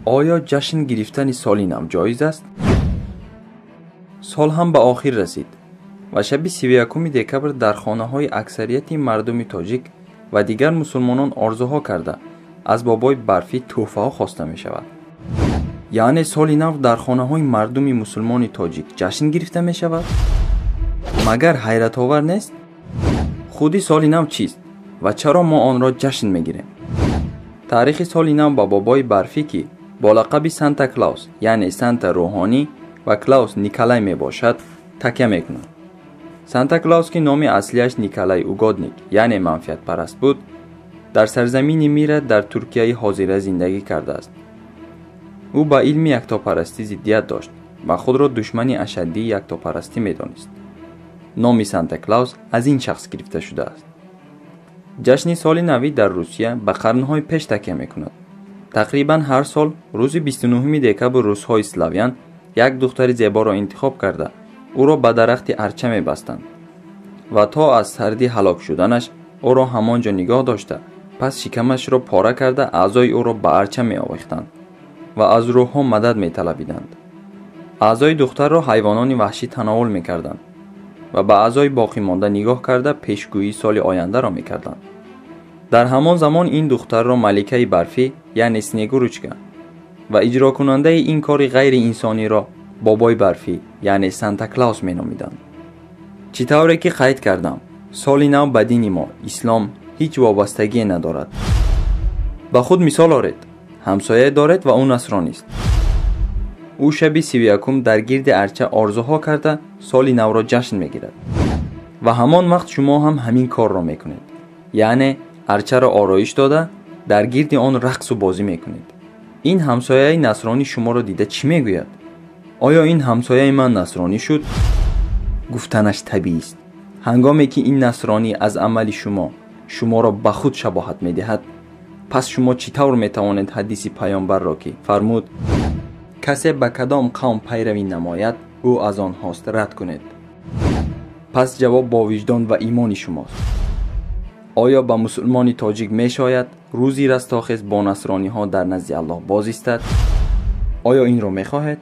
Оё ҷашн гирифтани соли нав ҷоиз аст? Сол ҳам ба охир расид ва шаби 31 декабр дар хонаҳои аксарияти мардуми тоҷик ва дигар мусулмонон орзуҳо карда аз бобои барфӣ тӯҳфаҳо хоста мешавад. Яъне соли нав дар хонаҳои мардуми мусулмони тоҷик ҷашн гирифта мешавад? Магар ҳайратовар нест? Худи соли нав чист ва чаро мо онро ҷашн мегирем? Таърихи соли нав ба бобои барфӣ, ки бо лақаби Санта Клаус, яъне Санта рӯҳонӣ ва Клаус Николай мебошад, такя мекунад. Санта Клаус, ки номи аслиаш Николай Угодник, яъне манфиатпараст буд, дар сарзамини Мира дар Туркияи ҳозира зиндагӣ кардааст. Ӯ ба илми яктопарастӣ зиддият дошт ва худро душмани ашаддии яктопарастӣ медонист. Номи Санта Клаус аз ин шахс гирифта шудааст. Ҷашни соли навӣ дар Русия ба қарнҳои пеш такя мекунад. Тақрибан ҳар сол рӯзи 29 декабр русҳои славян як духтари зеборо интихоб карда ӯро ба дарахти арча мебастанд ва то аз сардӣ ҳалок шуданаш ӯро ҳамон ҷо нигоҳ дошта, пас шикамашро пора карда аъзои ӯро ба арча меовехтанд ва аз рӯҳҳо мадад металабиданд. Аъзои духтарро ҳайвонони ваҳшӣ тановул мекарданд ва ба аъзои боқимонда нигоҳ карда пешгӯии соли ояндаро мекарданд. Дар ҳамон замон ин духтарро маликаи барфӣ, яъне Снегурочка, ва иҷрокунандаи ин кори ғайриинсониро бобои барфӣ, яъне Санта Клаус меномиданд. Чӣ тавре ки қайд кардам, соли нав ба дини мо, ислом, ҳеҷ вобастагие надорад. Ба худ мисол оред. Ҳамсояе доред ва ӯ насронист. Ӯ шаби 31 дар гирди арча орзуҳо карда соли навро ҷашн мегирад ва ҳамон вақт шумо ҳам ҳамин корро мекунед, яъне арчаро ороиш дода дар гирди он рақсу бозӣ мекунед. Ин ҳамсояи насронӣ шуморо дида чӣ мегӯяд? Оё ин ҳамсояи ман насронӣ шуд? Гуфтанаш табиист. Ҳангоме ки ин насронӣ аз амали шумо шуморо ба худ шабоҳат медиҳад, пас шумо чӣ тавр метавонед ҳадиси паёмбарро, ки фармуд касе ба кадом қавм пайравӣ намояд, ӯ аз онҳост, рад кунед? Пас ҷавоб бо виҷдон ва имони шумост. Оё ба мусулмони тоҷик мешояд рӯзи растохез бо насрониҳо дар назди Аллоҳ боз истад? Оё инро мехоҳед?